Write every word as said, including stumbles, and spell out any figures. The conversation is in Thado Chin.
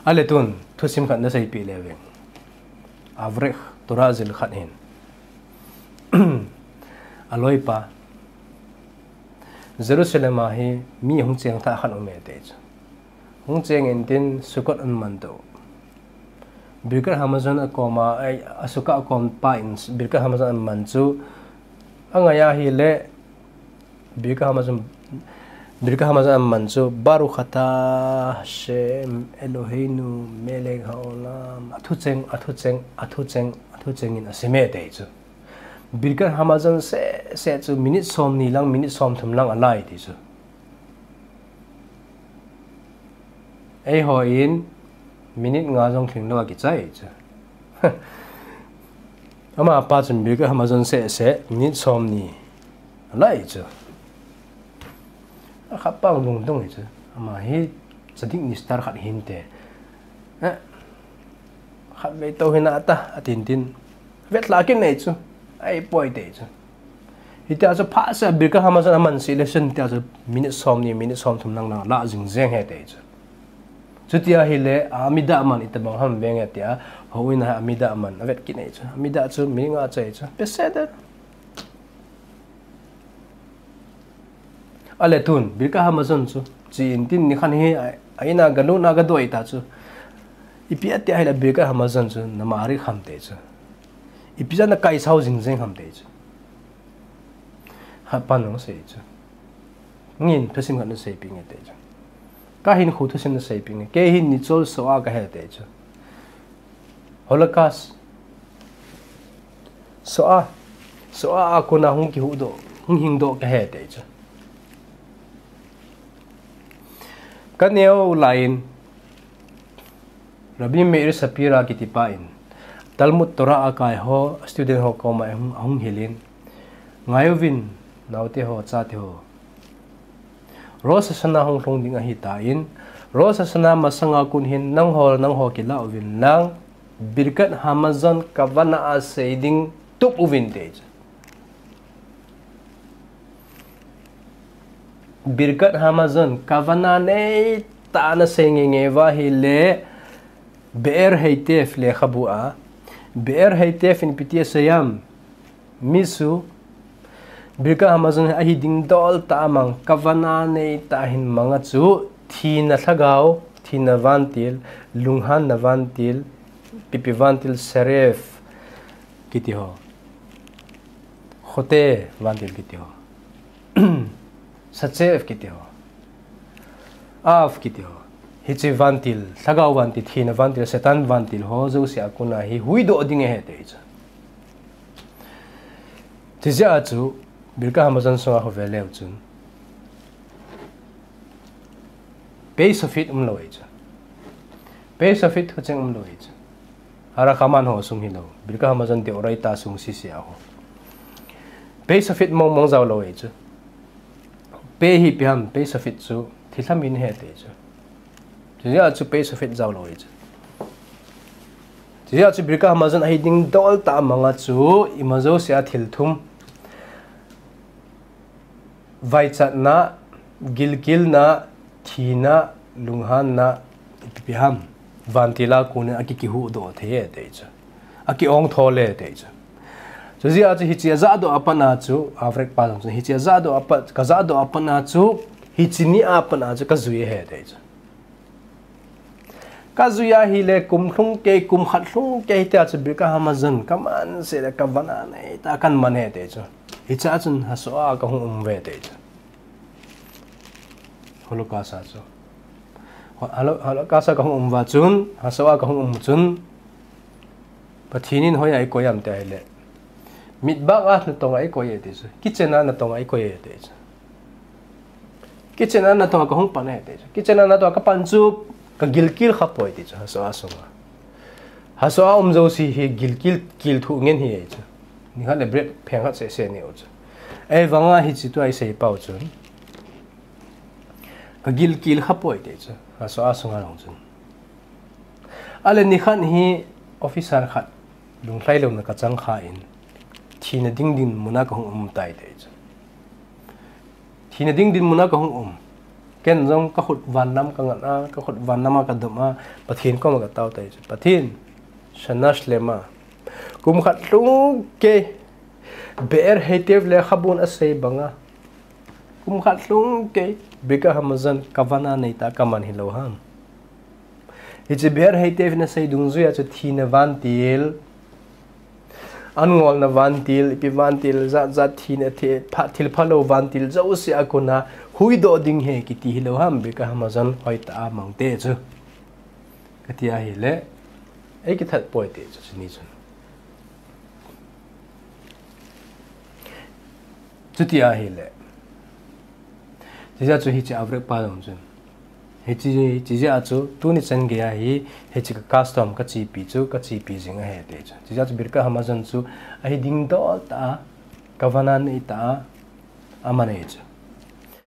Ale tun, thusim khat na seipeh le veng. Avrek, Torah zil khat hin. Aloipa. Jerusalem a hi mi hung cheng thah khat um e ti chu. Hung cheng in tin Sukkot an man to. Birkat Hamazon a kom a, ai, a Sukkah a kom pa in Birkat Hamazon an man chu. Angai a hile, Birkat Hamazon, Birkat Hamazon an man chu, Baruch ata Hashem Eloheinu melech haolam. A thucheng, a thucheng, a thucheng, a thucheng in a sim e ti chu. Birkat Hamazon seh seh chu minute som ni lang, minute som thum lang a lai ti chu. Eiho in minute nga jong lhing lou a kichai chu. Amapa chun Birkat Hamazon seh seh minute som ni a lai chu. A khat pa lungdong hi chu. Ama hi tzadik nistar khat hinte. Eh, khatvei tou hina ta, a tin tin. Vet la kin nei chu. Ai poi te chu. Hitia chu pha sa Birkat Hamazon a man seh le sun tia chu minute som ni, minute som thum lang lang la jing jeng e ti chu. Chutia hile, a mida man itobang ham veng e tia, houin a mida man, a vet kin nei chu. A mida chu minute nga chai chu. Beseder. Ale tun, Birkat Hamazon chu, chi in tin nikhat hi, a, a in a galut na gadoi ta chu. Ipi atia hile Birkat Hamazon chu, na mari ham ti chu. Ipi ja na kai sao jing jeng ham ti chu. Khat pa nung sei chu. Ngin thusim khat na seipeh nge ti chu. Ka hinkho thusim na seipeh nge. Kei hin nichol Shoah ka he ti chu. Holocaust. Shoah. Shoah a kona hung kihuhdoh, hung hingdoh ka he ti chu. Ka neo lai in Rabbi Meir Shapira kiti pa in Talmud Torah a kai ho, student ho koma hung, hung hilin. Ngai uvin, naote ho, chate ho. Rosh Hashanah hung lhung ding ahi tan, Rosh Hashanah masanga kon hin nangho, nangho kila uvin lang, Birkat Hamazon kavana a sei ding tup uvin ti chu. Birkat Hamazon kavana nei ta na sei nge nge va hile Be'er Heitev lekhabu a. Be'er Heitev in ipi ti asei em. Misu, Birkat Hamazon ahi ding dol ta mang, kavana nei ta hin manga chu, thina lhagao, thina vantil, lunghanna vantil, pipi vantil, seref, kiti ho. Chote vantil kiti ho. Sachef kiti ho. Av kiti ho. Hiche vantil, lhagao vantil, thina vantil, Satan vantil ho, jouse a kona hi, huhdoh ding ahi ti chu. Chujeh a chu, Birkat Hamazon sunga ho ve leu chun. Pe Sofit umlou ahi chu. Pe Sofit thucheng umlou ahi chu. Halacha man ho sung hilou. Birkat Hamazon de'oraita sung sese a ho. Pe Sofit mong mong jao lou ahi chu. Pe hi ipi ham, Pe Sofit chu thilha min ahi ti chu. Chujeh a chu Pe Sofit jao lou ahi chu. Chujeh a chu Birkat Hamazon ahi ding dol ta manga chu ima jouse a thil thum. Vaichatna, gilkelna, thina, lunghanna, ipi ipi ham. Vantil a kon in aki, kihuhdoh thei e ti chu. Aki ong thol e ti chu. Chujeh a chu hiche a jahdoh a pat a chu, Avrek pa jong chu, hiche a jahdoh a pat, ka jahdoh a pat a chu, hiche ni a pat a chu, ka jui ahi ti chu. Ka jui ahile kum lhung kei, kum khat lhung kei tia chu Birkat Hamazon ka man seh le ka van a nei ta kan man e ti chu. Hiche a chun Hasoa ka hung um ve ti chu. Holocaust a chu. Holo-, Holocaust a ka hung um uva chun, Hasoa ka hung um chun, Pathen in hoiya eikoi ham ti ahile, Mitbak a natong a eikoi e ti chu. Kitchen a natong a eikoi e ti chu. Kitchen a natong a ka hung pan e ti chu. Kitchen a natong a ka pan chu ka gilkel kha poi ti chu. Hasoa sunga. Hasoa um jouse hi gilkel, kel thu ngen hi e chu. Nikhat le bread pheng khat seh seh neh u chu. Ahivanga hiche tua eisei pau chun. Ka gilkel kha poi ti chu. Hasoa sunga jong chun. Ahile nikhat hi officer khat lunglhai louna ka chang kha in, thina ding dinmun a ka hung um tai ti chu. Thina ding dinmun a ka hung um. Ken jong ka khut van lam ka ngat a, ka khut van lam a ka dom a, Pathen koma ka tao tai chu. Pathen, shana shlema. Kum khat lhung kei, Be'er Heitev lekhabun asei banga. Kum khat lhung kei, Birkat Hamazon ka van a nei ta ka man hilou ham. Hiche Be'er Heitev in asei dungjuia chu thina vantil, an ngolna vantil, ipi vantil, jat jat thina, thi-, pha-, thil phalou vantil, jouse a kona, huhdoh ding ahi kiti hilou ham, Birkat Hamazon hoitah a mang te chu. Kati ahile, ei kithat poi te chu, chuni chun. Chuti ahile. Chijeh chu hiche Avrekpa jong chun. Hiche, chijeh chu tuni chan gei a hi, hiche ka custom ka chepi chu, ka chepi jing ahi te chu. Chijeh chu Birkat Hamazon chu, ahi dingdol tah a, ka van a nei tah a, aman ahi chu.